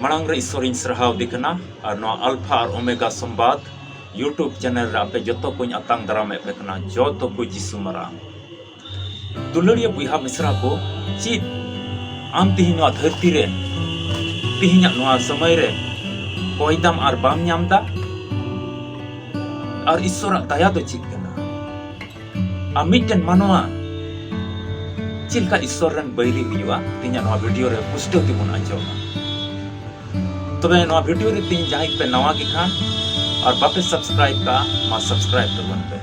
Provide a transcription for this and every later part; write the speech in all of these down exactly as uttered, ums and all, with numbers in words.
ᱢᱟᱲᱟᱝ ᱨᱮ ᱤᱥᱥᱚᱨᱤᱧ ᱥᱟᱨᱦᱟᱣ ᱫᱮ ᱠᱟᱱᱟ ᱟᱨ ᱱᱚᱣᱟ ᱟᱞᱯᱷᱟ ᱟᱨ ᱳᱢᱮᱜᱟ ᱥᱚᱢᱵᱟᱫ YouTube ᱪᱮᱱᱮᱞ ᱨᱮ ᱟᱯᱮ ᱡᱚᱛᱚ ᱠᱚᱧ ᱟᱛᱟᱝ ᱫᱟᱨᱟᱢᱮᱫ ᱯᱮ ᱠᱟᱱᱟ, ᱡᱚᱛᱚ ᱠᱚ ᱡᱤᱥᱩ ᱢᱟᱨᱟᱝ᱾ ᱫᱩᱞᱟᱹᱲᱤᱭᱟᱹ ᱵᱚᱭᱦᱟ ᱢᱤᱥᱨᱟ ᱠᱚ, ᱪᱮᱫ ᱟᱢ ᱛᱤᱦᱤᱧ ᱱᱚᱣᱟ ᱫᱷᱟᱹᱨᱛᱤ ᱨᱮ, ᱛᱤᱦᱤᱧᱟᱜ ᱱᱚᱣᱟ ᱥᱚᱢᱚᱭ ᱨᱮ ᱠᱚᱭ ᱫᱟᱢ ᱟᱨ ᱵᱟᱢ ᱧᱟᱢ ᱫᱟ? ᱟᱨ ᱤᱥᱥᱚᱨᱟᱜ ᱫᱟᱭᱟ ᱫᱚ ᱪᱮᱫ ᱠᱟᱱᱟ? ᱟᱢ ᱢᱤᱫᱴᱮᱱ ᱢᱟᱱᱣᱟ ᱪᱮᱫ ᱞᱮᱠᱟ ᱤᱥᱥᱚᱨ ᱨᱮᱱ ᱵᱟᱹᱭᱨᱤ ᱦᱩᱭᱩᱜᱼᱟ, ᱛᱮᱦᱮᱧᱟᱜ ᱱᱚᱣᱟ ᱵᱷᱤᱰᱤᱭᱳ ᱨᱮ ᱯᱩᱥᱴᱟᱹᱣ ᱛᱮᱵᱚᱱ ᱟᱸᱡᱚᱢᱟ᱾ ᱛᱚᱵᱮ ᱱᱚᱣᱟ ᱵᱷᱤᱰᱤᱭᱳ ᱨᱮ ᱛᱮᱦᱮᱧ ᱡᱟᱦᱟᱸᱭ ᱯᱮ ᱱᱟᱣᱟ ᱜᱮ ᱠᱷᱟᱱ ᱟᱨ ᱵᱟᱯᱮ ᱥᱟᱵᱥᱠᱨᱟᱭᱤᱵ ᱠᱟᱜᱼᱟ, ᱢᱟ ᱥᱟᱵᱥᱠᱨᱟᱭᱤᱵ ᱛᱟᱵᱚᱱ ᱯᱮ,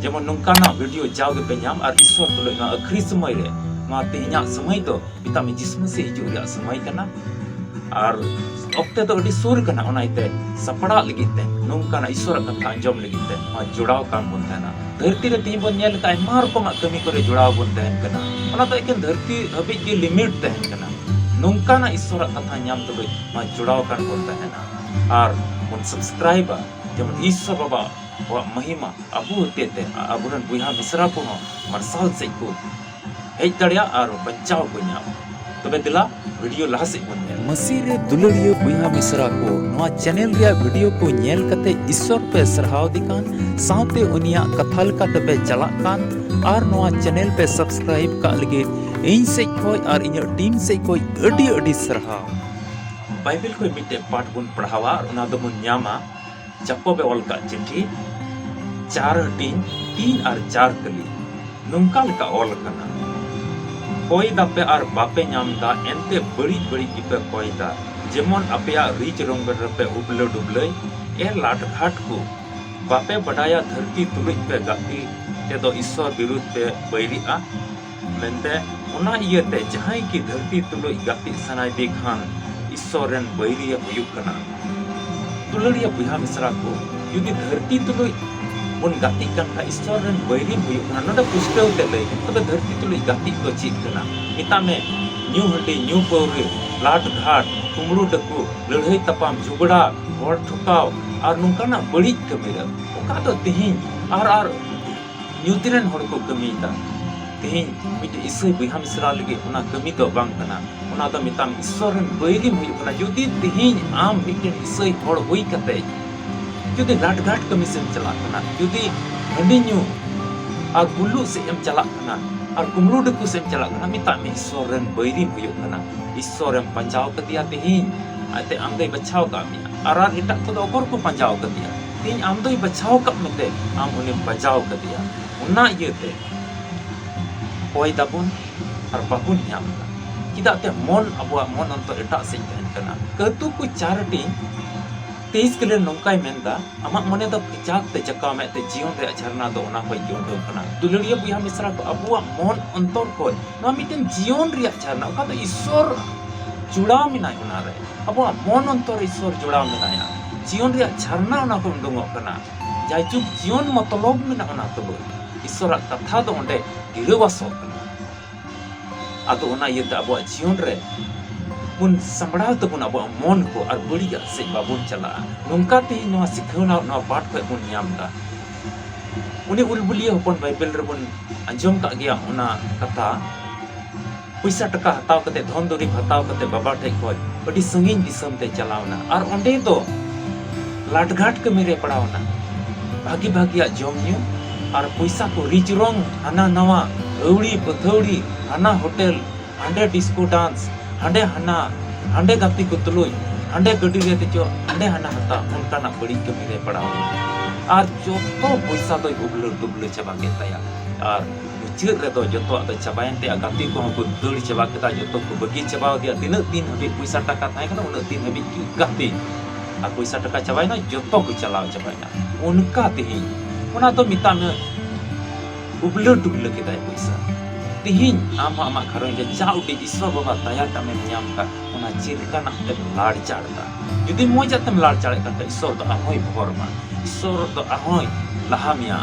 ᱡᱮᱢᱚᱱ ᱱᱚᱝᱠᱟᱱᱟᱜ ᱵᱷᱤᱰᱤᱭᱳ ᱡᱟᱣ ᱜᱮᱯᱮ ᱧᱟᱢ ᱟᱨ ᱤᱥᱥᱚᱨ ᱛᱩᱞᱩᱡ ᱱᱚᱣᱟ ᱟᱹᱠᱷᱨᱤ ᱥᱚᱢᱚᱭ ᱨᱮ, ᱱᱚᱣᱟ ᱛᱮᱦᱮᱧᱟᱜ ᱥᱚᱢᱚᱭ ᱫᱚ ᱢᱮᱛᱟᱜ ᱢᱮ ᱡᱤᱥᱩ ᱢᱟᱹᱥᱤ ᱦᱤᱡᱩᱜ ᱨᱮᱭᱟᱜ ᱥᱚᱢᱚᱭ ᱠᱟᱱᱟ᱾ ᱟᱨ ᱚᱠᱛᱮ ᱫᱚ ᱟᱹᱰᱤ ᱥᱩᱨ ᱠᱟᱱᱟ, ᱚᱱᱟ ᱤᱭᱟᱹᱛᱮ ᱥᱟᱯᱲᱟᱜ ᱞᱟᱹᱜᱤᱫ ᱛᱮ, ᱱᱚᱝᱠᱟᱱᱟᱜ ᱤᱥᱥᱚᱨᱟᱜ ᱠᱟᱛᱷᱟ ᱟᱸᱡᱚᱢ ᱞᱟᱹᱜᱤᱫ ᱛᱮ ᱱᱚᱣᱟ ᱡᱚᱲᱟᱣ ᱠᱟᱱ ᱵᱚᱱ ᱛᱟᱦᱮᱱᱟ᱾ ᱫᱷᱟᱹᱨᱛᱤ ᱨᱮ ᱛᱮᱦᱮᱧ ᱵᱚᱱ ᱧᱮᱞ ᱞᱮᱠᱷᱟᱱ ᱟᱭᱢᱟ ᱨᱚᱠᱚᱢᱟᱜ ᱠᱟᱹᱢᱤ ᱠᱚᱨᱮ ᱡᱚᱲᱟᱣ ᱵᱚᱱ ᱛᱟᱦᱮᱱ ᱠᱟᱱᱟ᱾ ᱚᱱᱟ ᱫᱚ ᱮᱠᱮᱱ ᱫᱷᱟᱹᱨᱛᱤ ᱦᱟᱹᱵᱤᱡ ᱜᱮ ᱞᱤᱢᱤᱴ ᱛᱟᱦᱮᱱ ᱠᱟᱱᱟ᱾ ᱱᱚᱝᱠᱟᱱᱟᱜ ᱤᱥᱥᱚᱨᱟᱜ ᱠᱟᱛᱷᱟ ᱧᱟᱢ ᱛᱩᱞᱩᱡ ᱱᱚᱣᱟ ᱡᱚᱲᱟᱣ ᱠᱟᱱ ᱵᱚᱱ ᱛᱟᱦᱮᱱᱟ ᱟᱨ ᱵᱚᱱ ᱥᱟᱵᱥᱠᱨᱟᱭᱤᱵᱟ, ᱡᱮᱢᱚᱱ ᱤᱥᱥᱚᱨ ᱵᱟᱵᱟ ᱟᱵᱚᱣᱟᱜ ᱢᱚᱦᱤᱢᱟ ᱟᱵᱚ ᱦᱚᱛᱮᱛᱮ ᱟᱵᱚᱨᱮᱱ ᱵᱚᱭᱦᱟ ᱢᱤᱥᱨᱟ ᱠᱚᱦᱚᱸ ᱢᱟᱨᱥᱟᱞ ᱥᱮᱫ ᱠᱚ ᱦᱮᱡ ᱫᱟᱲᱮᱭᱟᱜ ᱟᱨ ᱵᱟᱧᱪᱟᱣ ᱠᱚ ᱧᱟᱢ᱾ ᱛᱚᱵᱮ ᱫᱮᱞᱟ ᱵᱷᱤᱰᱤᱭᱳ ᱞᱟᱦᱟ ᱥᱮᱫ ᱵᱚᱱ ᱧᱮᱞ᱾ ᱢᱟᱹᱥᱤ ᱨᱮ ᱫᱩᱞᱟᱹᱲᱤᱭᱟᱹ ᱵᱚᱭᱦᱟ ᱢᱤᱥᱨᱟ ᱠᱚ, ᱱᱚᱣᱟ ᱪᱮᱱᱮᱞ ᱨᱮᱭᱟᱜ ᱵᱷᱤᱰᱤᱭᱳ ᱠᱚ ᱧᱮᱞ ᱠᱟᱛᱮ ᱤᱥᱥᱚᱨ ᱯᱮ ᱥᱟᱨᱦᱟᱣ ᱫᱮ ᱠᱟᱱ, ᱥᱟᱶᱛᱮ ᱩᱱᱤᱭᱟᱜ ᱠᱟᱛᱷᱟ ᱞᱮᱠᱟ ᱛᱮᱯᱮ ᱪᱟᱞᱟᱜ ᱠᱟᱱ ᱟᱨ ᱱᱚᱣᱟ ᱪᱮᱱᱮᱞ ᱯᱮ ᱥᱟᱵᱥᱠᱨᱟᱭᱤᱵ ᱠᱟᱜ ᱞᱟᱹᱜᱤᱫ ᱤᱧ ᱥᱮᱫ ᱠᱷᱚᱱ ᱟᱨ ᱤᱧᱟᱹᱜ ᱴᱤᱢ ᱥᱮᱫ ᱠᱷᱚᱱ ᱟᱹᱰᱤ ᱟᱹᱰᱤ ᱥᱟᱨᱦᱟᱣ᱾ ᱵᱟᱭᱵᱮᱞ ᱠᱷᱚᱱ ᱢᱤᱫᱴᱮᱡ ᱯᱟᱴ ᱵᱚᱱ ᱯᱟᱲᱦᱟᱣᱟ ᱟᱨ ᱚᱱᱟ ᱫᱚᱵᱚᱱ ᱧᱟᱢᱟ ᱡᱟᱠᱚᱵᱮ ᱚᱞ ᱠᱟᱜ ᱪᱤᱴᱷᱤ ᱪᱟᱨ ᱦᱟᱹᱴᱤᱧ ᱛᱤᱱ ᱟᱨ ᱪᱟᱨ ᱠᱟᱹᱞᱤ᱾ ᱱᱚᱝᱠᱟ ᱞᱮᱠᱟ ᱚᱞ ᱟᱠᱟᱱᱟ, ᱠᱚᱭ ᱫᱟᱯᱮ ᱟᱨ ᱵᱟᱯᱮ ᱧᱟᱢ ᱫᱟ, ᱮᱱᱛᱮ ᱵᱟᱹᱲᱤᱡ ᱵᱟᱹᱲᱤᱡ ᱜᱮᱯᱮ ᱠᱚᱭ ᱫᱟ, ᱡᱮᱢᱚᱱ ᱟᱯᱮᱭᱟᱜ ᱨᱤᱪ ᱨᱚᱝᱜᱚᱞ ᱨᱮᱯᱮ ᱩᱵᱞᱟᱹ ᱰᱩᱵᱞᱟᱹᱭ᱾ ᱮ ᱞᱟᱴ ᱜᱷᱟᱴ ᱠᱚ, ᱵᱟᱯᱮ ᱵᱟᱰᱟᱭᱟ ᱫᱷᱟᱹᱨᱛᱤ ᱛᱩᱞᱩᱡ ᱯᱮ ᱜᱟᱛᱮ ᱛᱮᱫᱚ ᱤᱥᱥᱚᱨ ᱵᱤᱨᱩᱫᱷ ᱯᱮ ᱵᱟᱹᱭᱨᱤᱜᱼᱟ? ᱢᱮᱱᱛᱮ ᱚᱱᱟ ᱤᱭᱟᱹᱛᱮ ᱡᱟᱦᱟᱸᱭ ᱠᱤ ᱫᱷᱟᱹᱨᱛᱤ ᱛᱩᱞᱩᱡ ᱜᱟᱛᱮᱜ ᱥᱟᱱᱟᱭᱮᱫᱮ ᱠᱷᱟᱱ ᱤᱥᱥᱚᱨ ᱨᱮᱱ ᱵᱟᱹᱭᱨᱤᱭᱮ ᱦᱩᱭᱩᱜ ᱠᱟᱱᱟ᱾ ᱫᱩᱞᱟᱹᱲᱤᱭᱟᱹ ᱵᱚᱭᱦᱟ ᱢᱤᱥᱨᱟ ᱠᱚ, ᱡᱩᱫᱤ ᱫᱷᱟᱹᱨᱛᱤ ᱛᱩᱞᱩᱡ ᱵᱚᱱ ᱜᱟᱛᱮᱜ ᱠᱟᱱ ᱠᱷᱟᱱ ᱤᱥᱥᱚᱨ ᱨᱮᱱ ᱵᱟᱹᱭᱨᱤᱢ ᱦᱩᱭᱩᱜ ᱠᱟᱱᱟ, ᱱᱚᱰᱮ ᱯᱩᱥᱴᱟᱹᱣ ᱛᱮ ᱞᱟᱹᱭ ᱠᱟᱱᱟ, ᱛᱚᱵᱮ ᱫᱷᱟᱹᱨᱛᱤ ᱛᱩᱞᱩᱡ ᱜᱟᱛᱮᱜ ᱫᱚ ᱪᱮᱫ ᱠᱟᱱᱟ? ᱢᱮᱛᱟᱜ ᱢᱮ, ᱧᱩ ᱦᱟᱺᱰᱤ, ᱧᱩ ᱯᱟᱹᱣᱨᱟᱹ, ᱞᱟᱴ ᱜᱷᱟᱴ, ᱠᱩᱢᱵᱽᱲᱩ ᱰᱟᱹᱠᱩ, ᱞᱟᱹᱲᱦᱟᱹᱭ ᱛᱟᱯᱟᱢ, ᱡᱷᱩᱜᱽᱲᱟ, ᱦᱚᱲ ᱴᱷᱚᱠᱟᱣ ᱟᱨ ᱱᱚᱝᱠᱟᱱᱟᱜ ᱵᱟᱹᱲᱤᱡ ᱠᱟᱹᱢᱤ ᱨᱮ ᱚᱠᱟ ᱫᱚ ᱛᱮᱦᱮᱧ ᱟᱨ ᱟᱨ ᱧᱩᱛ ᱨᱮᱱ ᱦᱚᱲ ᱠᱚ ᱠᱟᱹᱢᱤᱭᱮᱫᱟ᱾ ᱛᱮᱦᱮᱧ ᱢᱤᱫᱴᱮᱱ ᱤᱥᱟᱹᱭ ᱵᱚᱭᱦᱟ ᱢᱤᱥᱨᱟ ᱞᱟᱹᱜᱤᱫ ᱚᱱᱟ ᱠᱟᱹᱢᱤ ᱫᱚ ᱵᱟᱝ ᱠᱟᱱᱟ᱾ ᱚᱱᱟ ᱫᱚ ᱢᱤᱫᱴᱟᱝ ᱤᱥᱥᱚᱨ ᱨᱮᱱ ᱵᱟᱹᱭᱨᱤᱢ ᱦᱩᱭᱩᱜ ᱠᱟᱱᱟ᱾ ᱡᱩᱫᱤ ᱛᱮᱦᱮᱧ ᱟᱢ ᱢᱤᱫᱴᱮᱱ ᱤᱥᱟᱹᱭ ᱦᱚᱲ ᱦᱩᱭ ᱠᱟᱛᱮ ᱡᱩᱫᱤ ᱞᱟᱴᱜᱷᱟᱴ ᱠᱟᱹᱢᱤ ᱥᱮᱫ ᱮᱢ ᱪᱟᱞᱟᱜ ᱠᱟᱱᱟ, ᱡᱩᱫᱤ ᱦᱟᱺᱰᱤ ᱧᱩ ᱟᱨ ᱵᱩᱞᱩᱜ ᱥᱮᱫ ᱮᱢ ᱪᱟᱞᱟᱜ ᱠᱟᱱᱟ, ᱟᱨ ᱠᱩᱢᱵᱽᱲᱩ ᱰᱟᱹᱠᱩ ᱥᱮᱫ ᱮᱢ ᱪᱟᱞᱟᱜ ᱠᱟᱱᱟ, ᱢᱮᱛᱟᱜ ᱢᱮ ᱤᱥᱥᱚᱨ ᱨᱮᱱ ᱵᱟᱹᱭᱨᱤᱢ ᱦᱩᱭᱩᱜ ᱠᱟᱱᱟ᱾ ᱤᱥᱥᱚᱨᱮᱢ ᱯᱟᱸᱡᱟᱣ ᱠᱟᱫᱮᱭᱟ ᱛᱮᱦᱮᱧ, ᱟᱡᱛᱮ ᱟᱢ ᱫᱚᱭ ᱵᱟᱪᱷᱟᱣ ᱠᱟᱜ ᱢᱮᱭᱟ᱾ ᱟᱨ, ᱟᱨ ᱮᱴᱟᱜ ᱠᱚᱫᱚ ᱚᱠᱚᱨ ᱠᱚ ᱯᱟᱸᱡᱟᱣ ᱠᱟᱫᱮᱭᱟ? ᱛᱮᱦᱮᱧ ᱟᱢ ᱫᱚᱭ ᱵᱟᱪᱷᱟᱣ ᱠᱟᱜ ᱢᱮᱛᱮ ᱟᱢ ᱩᱱᱤᱢ ᱯᱟᱸᱡᱟᱣ ᱠᱟᱫᱮᱭᱟ᱾ ᱚᱱᱟ ᱤᱭᱟᱹᱛᱮ ᱠᱚᱭ ᱫᱟᱵᱚᱱ ᱟᱨ ᱵᱟᱵᱚᱱ ᱧᱟᱢ ᱮᱫᱟ᱾ ᱪᱮᱫᱟᱜ ᱛᱮ ᱢᱚᱱ, ᱟᱵᱚᱣᱟᱜ ᱢᱚᱱ ᱚᱱᱛᱚᱨ ᱮᱴᱟᱜ ᱥᱮᱫ ᱛᱟᱦᱮᱱ ᱠᱟᱱᱟ᱾ ᱠᱟᱹᱛᱩ ᱠᱚ ᱪᱟᱨᱴᱤ ᱛᱮᱭᱤᱥ ᱠᱟᱹᱞᱤ ᱱᱚᱝᱠᱟᱭ ᱢᱮᱱᱫᱟ, ᱟᱢᱟᱜ ᱢᱚᱱᱮ ᱫᱚ ᱠᱟᱡᱟᱠ ᱛᱮ ᱡᱟᱠᱟᱣ ᱢᱮ ᱛᱮ ᱡᱤᱭᱚᱱ ᱨᱮᱭᱟᱜ ᱡᱷᱟᱨᱱᱟ ᱫᱚ ᱚᱱᱟ ᱠᱷᱚᱡ ᱜᱮ ᱩᱰᱩᱝ ᱠᱟᱱᱟ᱾ ᱫᱩᱞᱟᱹᱲᱤᱭᱟᱹ ᱵᱚᱭᱦᱟ ᱢᱤᱥᱨᱟ ᱠᱚ, ᱟᱵᱚᱣᱟᱜ ᱢᱚᱱ ᱚᱱᱛᱚᱨ ᱠᱷᱚᱡ ᱱᱚᱣᱟ ᱢᱤᱫᱴᱮᱱ ᱡᱤᱭᱚᱱ ᱨᱮᱭᱟᱜ ᱡᱷᱟᱨᱱᱟ, ᱚᱠᱟ ᱫᱚ ᱤᱥᱥᱚᱨ ᱡᱚᱲᱟᱣ ᱢᱮᱱᱟᱭ ᱚᱱᱟᱨᱮ᱾ ᱟᱵᱚᱣᱟᱜ ᱢᱚᱱ ᱚᱱᱛᱚᱨ ᱨᱮ ᱤᱥᱥᱚᱨ ᱡᱚᱲᱟᱣ ᱢᱮᱱᱟᱭᱟ᱾ ᱡᱤᱭᱚᱱ ᱨᱮᱭᱟᱜ ᱡᱷᱟᱨᱱᱟ ᱚᱱᱟ ᱠᱷᱚᱱ ᱩᱰᱩᱝᱚᱜ ᱠᱟᱱᱟ᱾ ᱡᱟᱭᱡᱩᱜᱽ ᱡᱤᱭᱚᱱ ᱢᱚᱛᱞᱚᱵ ᱢᱮᱱᱟᱜᱼᱟ ᱚᱱᱟ ᱛᱩᱞᱩᱡ᱾ ᱤᱥᱥᱚᱨᱟᱜ ᱠᱟᱛᱷᱟ ᱫᱚ ᱚᱸᱰᱮ ᱜᱤᱨᱟᱹᱵᱟᱥᱚᱜ ᱠᱟᱱᱟ᱾ ᱟᱫᱚ ᱚᱱᱟ ᱤᱭᱟᱹᱛᱮ ᱟᱵᱚᱣᱟᱜ ᱡᱤᱭᱚᱱ ᱨᱮ ᱵᱚᱱ ᱥᱟᱢᱵᱲᱟᱣ ᱛᱟᱵᱚᱱ ᱟᱵᱚᱣᱟᱜ ᱢᱚᱱ ᱠᱚ ᱟᱨ ᱵᱟᱹᱲᱤᱡᱟᱜ ᱥᱮᱫ ᱵᱟᱵᱚᱱ ᱪᱟᱞᱟᱜᱼᱟ᱾ ᱱᱚᱝᱠᱟ ᱛᱮᱦᱮᱧ ᱱᱚᱣᱟ ᱥᱤᱠᱷᱟᱹᱣᱱᱟ, ᱱᱚᱣᱟ ᱯᱟᱴ ᱠᱷᱚᱡ ᱵᱚᱱ ᱧᱟᱢ ᱮᱫᱟ᱾ ᱩᱱᱤ ᱩᱞᱵᱩᱞᱤᱭᱟᱹ ᱦᱚᱯᱚᱱ ᱵᱟᱭᱵᱮᱞ ᱨᱮᱵᱚᱱ ᱟᱸᱡᱚᱢ ᱠᱟᱜ ᱜᱮᱭᱟ ᱚᱱᱟ ᱠᱟᱛᱷᱟ, ᱯᱚᱭᱥᱟ ᱴᱟᱠᱟ ᱦᱟᱛᱟᱣ ᱠᱟᱛᱮ, ᱫᱷᱚᱱ ᱫᱩᱨᱤᱵᱽ ᱦᱟᱛᱟᱣ ᱠᱟᱛᱮ ᱵᱟᱵᱟ ᱴᱷᱮᱡ ᱠᱷᱚᱡ ᱟᱹᱰᱤ ᱥᱟᱺᱜᱤᱧ ᱫᱤᱥᱚᱢ ᱛᱮ ᱪᱟᱞᱟᱣ ᱮᱱᱟ ᱟᱨ ᱚᱸᱰᱮ ᱫᱚ ᱞᱟᱴᱜᱷᱟᱴ ᱠᱟᱹᱢᱤ ᱨᱮ ᱯᱟᱲᱟᱣ ᱮᱱᱟ᱾ ᱵᱷᱟᱹᱜᱤ ᱵᱷᱟᱹᱜᱤᱭᱟᱜ ᱡᱚᱢ ᱧᱩ ᱟᱨ ᱯᱚᱭᱥᱟ ᱠᱚ ᱨᱤᱪ ᱨᱚᱝ, ᱦᱟᱱᱟ ᱱᱟᱣᱟ ᱟᱹᱣᱲᱤ ᱯᱟᱹᱛᱷᱟᱹᱣᱲᱤ, ᱦᱟᱱᱟ ᱦᱳᱴᱮᱞ, ᱦᱟᱸᱰᱮ ᱰᱤᱥᱠᱳ ᱰᱟᱱᱥ, ᱦᱟᱸᱰᱮ ᱦᱟᱱᱟ, ᱦᱟᱸᱰᱮ ᱜᱟᱛᱮ ᱠᱚ ᱛᱩᱞᱩᱡ, ᱦᱟᱸᱰᱮ ᱜᱟᱹᱰᱤ ᱨᱮ ᱫᱮᱡᱚᱜ, ᱦᱟᱸᱰᱮ ᱦᱟᱱᱟ ᱦᱟᱛᱟᱣ, ᱚᱱᱠᱟᱱᱟᱜ ᱵᱟᱹᱲᱤᱡ ᱠᱟᱹᱢᱤ ᱨᱮ ᱯᱟᱲᱟᱣ ᱮᱱᱟ᱾ ᱟᱨ ᱡᱚᱛᱚ ᱯᱚᱭᱥᱟ ᱫᱚᱭ ᱩᱵᱽᱞᱟᱹ ᱴᱩᱵᱽᱞᱟᱹ ᱪᱟᱵᱟ ᱠᱮᱫ ᱛᱟᱭᱟ᱾ ᱟᱨ ᱢᱩᱪᱟᱹᱫ ᱨᱮᱫᱚ ᱡᱚᱛᱚᱣᱟᱜ ᱫᱚ ᱪᱟᱵᱟᱭᱮᱱ ᱛᱟᱭᱟ᱾ ᱜᱟᱛᱮ ᱠᱚᱦᱚᱸ ᱠᱚ ᱫᱟᱹᱲ ᱪᱟᱵᱟ ᱠᱮᱫᱟ, ᱡᱚᱛᱚ ᱠᱚ ᱵᱟᱹᱜᱤ ᱪᱟᱵᱟ ᱟᱫᱮᱭᱟ᱾ ᱛᱤᱱᱟᱹᱜ ᱫᱤᱱ ᱦᱟᱹᱵᱤᱡ ᱯᱚᱭᱥᱟ ᱴᱟᱠᱟ ᱛᱟᱦᱮᱸ ᱠᱟᱱᱟ, ᱩᱱᱟᱹᱜ ᱫᱤᱱ ᱦᱟᱹᱵᱤᱡ ᱜᱮ ᱜᱟᱛᱮ᱾ ᱟᱨ ᱯᱚᱭᱥᱟ ᱴᱟᱠᱟ ᱪᱟᱵᱟᱭᱮᱱᱟ, ᱡᱚᱛᱚ ᱠᱚ ᱪᱟᱞᱟᱣ ᱪᱟᱵᱟᱭᱮᱱᱟ᱾ ᱚᱱᱠᱟ ᱛᱮᱦᱮᱧ ᱚᱱᱟ ᱫᱚ ᱢᱮᱛᱟᱜ ᱢᱮ ᱩᱵᱽᱞᱟᱹ ᱴᱩᱵᱽᱞᱟᱹ ᱠᱮᱫᱟᱭ ᱯᱚᱭᱥᱟ᱾ ᱛᱮᱦᱮᱧ ᱟᱢ ᱦᱚᱸ ᱟᱢᱟᱜ ᱜᱷᱟᱨᱚᱸᱡᱽ ᱨᱮ ᱡᱟ ᱩᱰᱤᱡ ᱤᱥᱥᱚᱨ ᱵᱟᱵᱟ ᱫᱟᱭᱟ ᱛᱟᱢᱮᱢ ᱧᱟᱢ ᱠᱟᱜ, ᱚᱱᱟ ᱪᱮᱫ ᱞᱮᱠᱟᱱᱟᱜ ᱛᱮᱢ ᱞᱟᱲᱪᱟᱲ ᱫᱟ? ᱡᱩᱫᱤ ᱢᱚᱡᱟᱜ ᱛᱮᱢ ᱞᱟᱲᱪᱟᱲᱮᱫ ᱠᱟᱱ ᱠᱷᱟᱡ, ᱤᱥᱥᱚᱨ ᱫᱚ ᱟᱨᱦᱚᱸᱭ ᱵᱷᱚᱨ ᱢᱟ, ᱤᱥᱥᱚᱨ ᱫᱚ ᱟᱨᱦᱚᱸᱭ ᱞᱟᱦᱟ ᱢᱮᱭᱟ᱾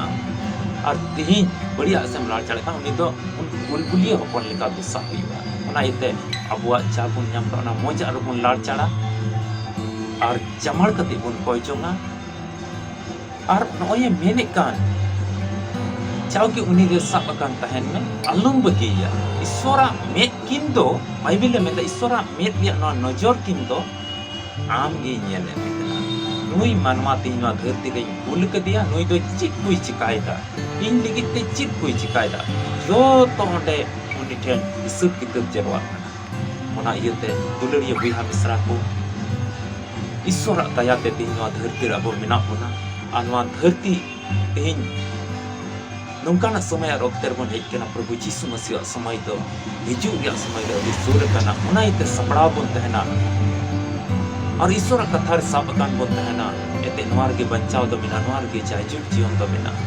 ᱟᱨ ᱛᱮᱦᱮᱧ ᱵᱟᱹᱲᱤᱡᱟᱜ ᱥᱮᱫ ᱮᱢ ᱞᱟᱲᱪᱟᱲᱮᱫ ᱠᱷᱟᱱ, ᱩᱱᱤ ᱫᱚ ᱩᱱᱠᱩ ᱩᱞᱵᱩᱞᱤᱭᱟᱹ ᱦᱚᱯᱚᱱ ᱞᱮᱠᱟ ᱫᱚᱥᱟ ᱦᱩᱭᱩᱜᱼᱟ᱾ ᱚᱱᱟ ᱤᱭᱟᱹᱛᱮ ᱟᱵᱚᱣᱟᱜ ᱡᱟ ᱵᱚᱱ ᱧᱟᱢ ᱠᱟᱜ, ᱚᱱᱟ ᱢᱚᱡᱟᱜ ᱨᱮᱵᱚᱱ ᱞᱟᱲᱪᱟᱲᱟ ᱟᱨ ᱡᱟᱢᱟᱲ ᱠᱟᱛᱮ ᱵᱚᱱ ᱠᱚᱭ ᱡᱚᱝᱟ᱾ ᱟᱨ ᱱᱚᱜᱼᱚᱭ ᱮ ᱢᱮᱱᱮᱫ ᱠᱟᱱ, ᱡᱟᱣᱜᱮ ᱩᱱᱤ ᱨᱮ ᱥᱟᱵ ᱟᱠᱟᱱ ᱛᱟᱦᱮᱱ ᱢᱮ, ᱟᱞᱚᱢ ᱵᱟᱹᱜᱤᱭᱮᱭᱟ᱾ ᱤᱥᱥᱚᱨᱟᱜ ᱢᱮᱫ ᱠᱤᱱ ᱫᱚ, ᱵᱟᱭᱵᱮᱞ ᱮ ᱢᱮᱱᱫᱟ, ᱤᱥᱥᱚᱨᱟᱜ ᱢᱮᱫ ᱨᱮᱭᱟᱜ ᱱᱚᱣᱟ ᱱᱚᱡᱚᱨ ᱠᱤᱱ ᱫᱚ ᱟᱢ ᱜᱮᱭ ᱧᱮᱞᱮᱫ ᱢᱮ ᱠᱟᱱᱟ᱾ ᱱᱩᱭ ᱢᱟᱱᱣᱟ ᱛᱮᱦᱮᱧ ᱱᱚᱣᱟ ᱫᱷᱟᱹᱨᱛᱤ ᱨᱮᱧ ᱠᱩᱞ ᱠᱟᱫᱮᱭᱟ, ᱱᱩᱭ ᱫᱚ ᱪᱮᱫ ᱠᱚᱭ ᱪᱤᱠᱟᱭᱮᱫᱟ, ᱤᱧ ᱞᱟᱹᱜᱤᱫ ᱛᱮ ᱪᱮᱫ ᱠᱚᱭ ᱪᱤᱠᱟᱭᱮᱫᱟ, ᱡᱚᱛᱚ ᱚᱸᱰᱮ ᱩᱱᱤ ᱴᱷᱮᱱ ᱦᱤᱥᱟᱹᱵ ᱠᱤᱛᱟᱹᱵ ᱡᱟᱨᱣᱟᱜ ᱠᱟᱱᱟ᱾ ᱚᱱᱟ ᱤᱭᱟᱹᱛᱮ ᱫᱩᱞᱟᱹᱲᱤᱭᱟᱹ ᱵᱚᱭᱦᱟ ᱢᱤᱥᱨᱟ ᱠᱚ, ᱤᱥᱥᱚᱨᱟᱜ ᱫᱟᱭᱟᱛᱮ ᱛᱮᱦᱮᱧ ᱱᱚᱣᱟ ᱫᱷᱟᱹᱨᱛᱤ ᱨᱮ ᱟᱵᱚ ᱢᱮᱱᱟᱜ ᱵᱚᱱᱟ᱾ ᱟᱨ ᱱᱚᱣᱟ ᱫᱷᱟᱹᱨᱛᱤ ᱛᱮᱦᱮᱧ ᱱᱚᱝᱠᱟᱱᱟᱜ ᱥᱚᱢᱚᱭ ᱟᱨ ᱚᱠᱛᱮ ᱨᱮᱵᱚᱱ ᱦᱮᱡ ᱠᱟᱱᱟ, ᱯᱨᱚᱵᱷᱩ ᱡᱤᱥᱩ ᱢᱟᱹᱥᱤᱭᱟᱜ ᱥᱚᱢᱚᱭ ᱫᱚ, ᱦᱤᱡᱩᱜ ᱨᱮᱭᱟᱜ ᱥᱚᱢᱚᱭ ᱫᱚ ᱟᱹᱰᱤ ᱥᱩᱨ ᱟᱠᱟᱱᱟ᱾ ᱚᱱᱟ ᱤᱭᱟᱹᱛᱮ ᱥᱟᱯᱲᱟᱣ ᱵᱚᱱ ᱛᱟᱦᱮᱱᱟ ᱟᱨ ᱤᱥᱥᱚᱨᱟᱜ ᱠᱟᱛᱷᱟ ᱨᱮ ᱥᱟᱵ ᱟᱠᱟᱱ ᱵᱚᱱ ᱛᱟᱦᱮᱱᱟ᱾ ᱮᱱᱛᱮ ᱱᱚᱣᱟ ᱨᱮᱜᱮ ᱵᱟᱧᱪᱟᱣ ᱫᱚ ᱢᱮᱱᱟᱜᱼᱟ, ᱱᱚᱣᱟ ᱨᱮᱜᱮ ᱡᱟᱭᱡᱩᱜᱽ ᱡᱤᱭᱚᱱ ᱫᱚ ᱢᱮᱱᱟᱜᱼᱟ᱾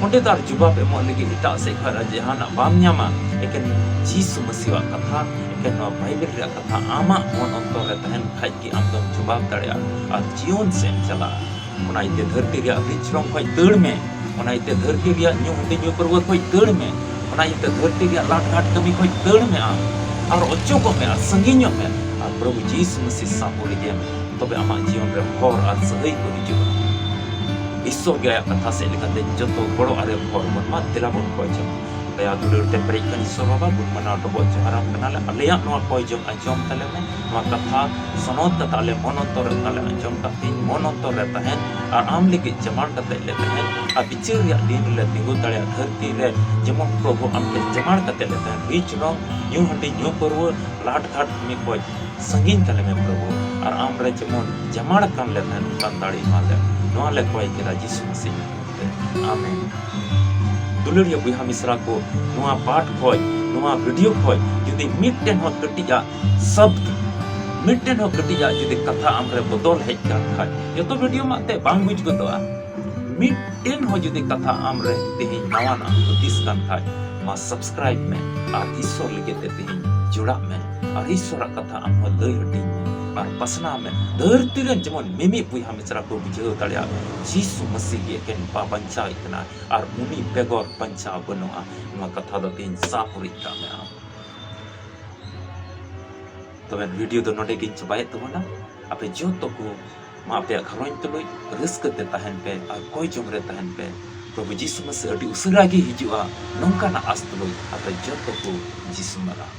ᱚᱸᱰᱮ ᱫᱚ ᱟᱨ ᱡᱩᱵᱟᱵ ᱮᱢᱚᱜ ᱞᱟᱹᱜᱤᱫ ᱮᱴᱟᱜ ᱥᱮᱫ ᱠᱷᱚᱱ ᱟᱨ ᱡᱟᱦᱟᱱᱟᱜ ᱵᱟᱢ ᱧᱟᱢᱟ, ᱮᱠᱮᱱ ᱡᱤᱥᱩ ᱢᱟᱹᱥᱤᱭᱟᱜ ᱠᱟᱛᱷᱟ, ᱮᱠᱮᱱ ᱱᱚᱣᱟ ᱵᱟᱭᱵᱮᱞ ᱨᱮᱭᱟᱜ ᱠᱟᱛᱷᱟ ᱟᱢᱟᱜ ᱢᱚᱱ ᱚᱱᱛᱚᱨ ᱨᱮ ᱛᱟᱦᱮᱱ ᱠᱷᱟᱡ ᱜᱮ ᱟᱢ ᱫᱚᱢ ᱡᱩᱵᱟᱵ ᱫᱟᱲᱮᱭᱟᱜᱼᱟ ᱟᱨ ᱡᱤᱭᱚᱱ ᱥᱮᱫ ᱮᱢ ᱪᱟᱞᱟᱜᱼᱟ᱾ ᱚᱱᱟ ᱤᱭᱟᱹᱛᱮ ᱫᱷᱟᱹᱨᱛᱤ ᱨᱮᱭᱟᱜ ᱨᱤᱪ ᱨᱚᱝ ᱠᱷᱚᱡ ᱫᱟᱹᱲ ᱢᱮ᱾ ᱚᱱᱟ ᱤᱭᱟᱹᱛᱮ ᱫᱷᱟᱹᱨᱛᱤ ᱨᱮᱭᱟᱜ ᱧᱩ ᱦᱟᱺᱰᱤ ᱧᱩ ᱯᱟᱹᱨᱣᱟᱹ ᱠᱷᱚᱡ ᱫᱟᱹᱲ ᱢᱮ᱾ ᱚᱱᱟ ᱤᱭᱟᱹᱛᱮ ᱫᱷᱟᱹᱨᱛᱤ ᱨᱮᱭᱟᱜ ᱞᱟᱴ ᱜᱷᱟᱴ ᱠᱟᱹᱢᱤ ᱠᱷᱚᱡ ᱫᱟᱹᱲ ᱢᱮ ᱟᱢ᱾ ᱟᱨ ᱚᱪᱚᱜᱚᱜ ᱢᱮ ᱟᱨ ᱥᱟᱺᱜᱤᱧᱚᱜ ᱢᱮ᱾ ᱟᱨ ᱯᱨᱚᱵᱷᱩ ᱡᱤᱥᱩ ᱢᱟᱹᱥᱤ ᱥᱟᱶ ᱨᱮᱜᱮ, ᱛᱚᱵᱮ ᱟᱢᱟᱜ ᱡᱤᱭᱚᱱ ᱨᱮ ᱦᱚᱨ ᱟᱨ ᱥᱟᱹᱦᱟᱹᱭ ᱠᱚ ᱦᱤᱡᱩᱜᱼᱟ᱾ ᱤᱥᱥᱚᱨ ᱜᱮ ᱟᱭᱟᱜ ᱠᱟᱛᱷᱟ ᱥᱮᱫ ᱞᱮᱠᱟᱛᱮ ᱡᱚᱛᱚ ᱜᱚᱲᱚ ᱟᱨᱮ ᱦᱚᱨ ᱵᱚᱱ ᱢᱟ᱾ ᱫᱮᱞᱟ ᱵᱚᱱ ᱠᱚᱭ ᱡᱚᱝ᱾ ᱫᱟᱭᱟ ᱫᱩᱞᱟᱹᱲ ᱛᱮ ᱯᱮᱨᱮᱡ ᱠᱟᱱ ᱤᱥᱥᱚᱨ ᱵᱟᱵᱟ, ᱵᱚᱱ ᱢᱟᱱᱟᱣ ᱰᱚᱵᱚᱜ ᱡᱚᱦᱟᱨᱟᱢ ᱠᱟᱱᱟᱞᱮ᱾ ᱟᱞᱮᱭᱟᱜ ᱱᱚᱣᱟ ᱠᱚᱭ ᱡᱚᱝ ᱟᱸᱡᱚᱢ ᱛᱟᱞᱮ ᱢᱮ᱾ ᱱᱚᱣᱟ ᱠᱟᱛᱷᱟ ᱥᱚᱱᱚᱛ ᱠᱟᱛᱮ ᱟᱞᱮ ᱢᱚᱱ ᱚᱱᱛᱚᱨ ᱨᱮ ᱛᱟᱞᱮ ᱟᱸᱡᱚᱢ ᱠᱟᱛᱮ ᱢᱚᱱ ᱚᱱᱛᱚᱨ ᱨᱮ ᱛᱟᱦᱮᱱ ᱟᱨ ᱟᱢ ᱞᱟᱹᱜᱤᱫ ᱡᱟᱢᱟᱲ ᱠᱟᱛᱮ ᱞᱮ ᱛᱟᱦᱮᱱ ᱟᱨ ᱵᱤᱪᱟᱹᱨ ᱨᱮᱭᱟᱜ ᱫᱤᱱ ᱨᱮᱞᱮ ᱛᱤᱸᱜᱩ ᱫᱟᱲᱮᱭᱟᱜ ᱫᱷᱟᱹᱨᱛᱤ ᱨᱮ ᱡᱮᱢᱚᱱ ᱯᱨᱚᱵᱷᱩ ᱟᱢ ᱴᱷᱮᱱ ᱡᱟᱢᱟᱲ ᱠᱟᱛᱮ ᱞᱮ ᱛᱟᱦᱮᱱ᱾ ᱨᱤᱪ ᱨᱚᱝ, ᱧᱩ ᱦᱟᱺᱰᱤ, ᱧᱩ ᱯᱟᱹᱨᱣᱟᱹ, ᱞᱟᱴ ᱜᱷᱟᱴ ᱠᱟᱹᱢᱤ ᱠᱷᱚᱡ ᱥᱟᱺᱜᱤᱧ ᱠᱟᱞᱮ ᱢᱮ ᱯᱨᱚᱵᱷᱩ, ᱟᱨ ᱟᱢ ᱨᱮ ᱡᱮᱢᱚᱱ ᱡᱟᱢᱟᱲ ᱟᱠᱟᱱ ᱞᱮ ᱛᱟᱦᱮᱱ ᱚᱱᱠᱟᱱ ᱫᱟᱲᱮ ᱮᱢᱟ ᱞᱮ᱾ ᱱᱚᱣᱟ ᱞᱮ ᱠᱚᱭ ᱠᱮᱫᱟ ᱡᱤᱥᱩ ᱢᱟᱹᱥᱤ ᱧᱩᱛᱩᱢ ᱛᱮ᱾ ᱟᱢᱮᱱ᱾ ᱫᱩᱞᱟᱹᱲᱤᱭᱟᱹ ᱵᱚᱭᱦᱟ ᱢᱤᱥᱨᱟ ᱠᱚ, ᱱᱚᱣᱟ ᱯᱟᱴ ᱠᱷᱚᱡ, ᱱᱚᱣᱟ ᱵᱷᱤᱰᱤᱭᱳ ᱠᱷᱚᱡ ᱡᱩᱫᱤ ᱢᱤᱫᱴᱮᱱ ᱦᱚᱸ ᱠᱟᱹᱴᱤᱡᱟᱜ ᱥᱚᱵᱫ, ᱢᱤᱫᱴᱮᱱ ᱦᱚᱸ ᱠᱟᱹᱴᱤᱡᱟᱜ ᱡᱩᱫᱤ ᱠᱟᱛᱷᱟ ᱟᱢ ᱨᱮ ᱵᱚᱫᱚᱞ ᱦᱮᱡ ᱠᱟᱱ ᱠᱷᱟᱡ, ᱡᱚᱛᱚ ᱵᱷᱤᱰᱤᱭᱳ ᱢᱟ ᱛᱮ ᱵᱟᱝ ᱵᱩᱡᱽ ᱜᱚᱫᱚᱜᱼᱟ᱾ ᱢᱤᱫᱴᱮᱱ ᱦᱚᱸ ᱡᱩᱫᱤ ᱠᱟᱛᱷᱟ ᱟᱢ ᱨᱮ ᱛᱮᱦᱮᱧ ᱱᱟᱣᱟᱱᱟᱜ ᱦᱩᱫᱤᱥ ᱠᱟᱱ ᱠᱷᱟᱡ, ᱢᱟ ᱥᱟᱵᱥᱠᱨᱟᱭᱤᱵ ᱢᱮ ᱟᱨ ᱤᱥᱥᱚᱨ ᱞᱟᱹᱜᱤᱫ ᱛᱮ ᱛᱮᱦᱮᱧ ᱡᱚᱲᱟᱜ ᱢᱮ ᱟᱨ ᱤᱥᱥᱚᱨᱟᱜ ᱠᱟᱛᱷᱟ ᱟᱢ ᱦᱚᱸ ᱞᱟᱹᱭ ᱦᱟᱹᱴᱤᱧ ᱢᱮ ᱟᱨ ᱯᱟᱥᱱᱟᱣ ᱢᱮ᱾ ᱫᱷᱟᱹᱨᱛᱤ ᱨᱮᱱ ᱡᱮᱢᱚᱱ ᱢᱤᱢᱤᱫ ᱵᱚᱭᱦᱟ ᱢᱤᱥᱨᱟ ᱠᱚ ᱵᱩᱡᱷᱟᱹᱣ ᱫᱟᱲᱮᱭᱟᱜ, ᱡᱤᱥᱩ ᱢᱟᱹᱥᱤ ᱜᱮ ᱮᱠᱮᱱ ᱵᱟᱧᱪᱟᱣᱤᱡ ᱠᱟᱱᱟ ᱟᱨ ᱩᱱᱤ ᱵᱮᱜᱚᱨ ᱵᱟᱧᱪᱟᱣ ᱵᱟᱹᱱᱩᱜᱼᱟ᱾ ᱱᱚᱣᱟ ᱠᱟᱛᱷᱟ ᱫᱚ ᱛᱮᱦᱮᱧ ᱥᱟᱵ ᱩᱨᱤᱡ ᱠᱟᱜ ᱢᱮ ᱟᱢ᱾ ᱛᱚᱵᱮ ᱵᱷᱤᱰᱤᱭᱳ ᱫᱚ ᱱᱚᱰᱮ ᱜᱤᱧ ᱪᱟᱵᱟᱭᱮᱫ ᱛᱟᱵᱚᱱᱟ᱾ ᱟᱯᱮ ᱡᱚᱛᱚ ᱠᱚ ᱢᱟ ᱟᱯᱮᱭᱟᱜ ᱜᱷᱟᱨᱚᱸᱡᱽ ᱛᱩᱞᱩᱡ ᱨᱟᱹᱥᱠᱟᱹ ᱛᱮ ᱛᱟᱦᱮᱱ ᱯᱮ ᱟᱨ ᱠᱚᱭ ᱡᱚᱝ ᱨᱮ ᱛᱟᱦᱮᱱ ᱯᱮ᱾ ᱯᱨᱚᱵᱷᱩ ᱡᱤᱥᱩ ᱢᱟᱥᱤ ᱟᱹᱰᱤ ᱩᱥᱟᱹᱨᱟ ᱜᱮ ᱦᱤᱡᱩᱜᱼᱟ, ᱱᱚᱝᱠᱟᱱᱟᱜ ᱟᱥ ᱛᱩᱞᱩᱡ ᱟᱯᱮ ᱡᱚᱛᱚ ᱠᱚ ᱡᱤᱥᱩ ᱢᱟᱨᱟᱝ᱾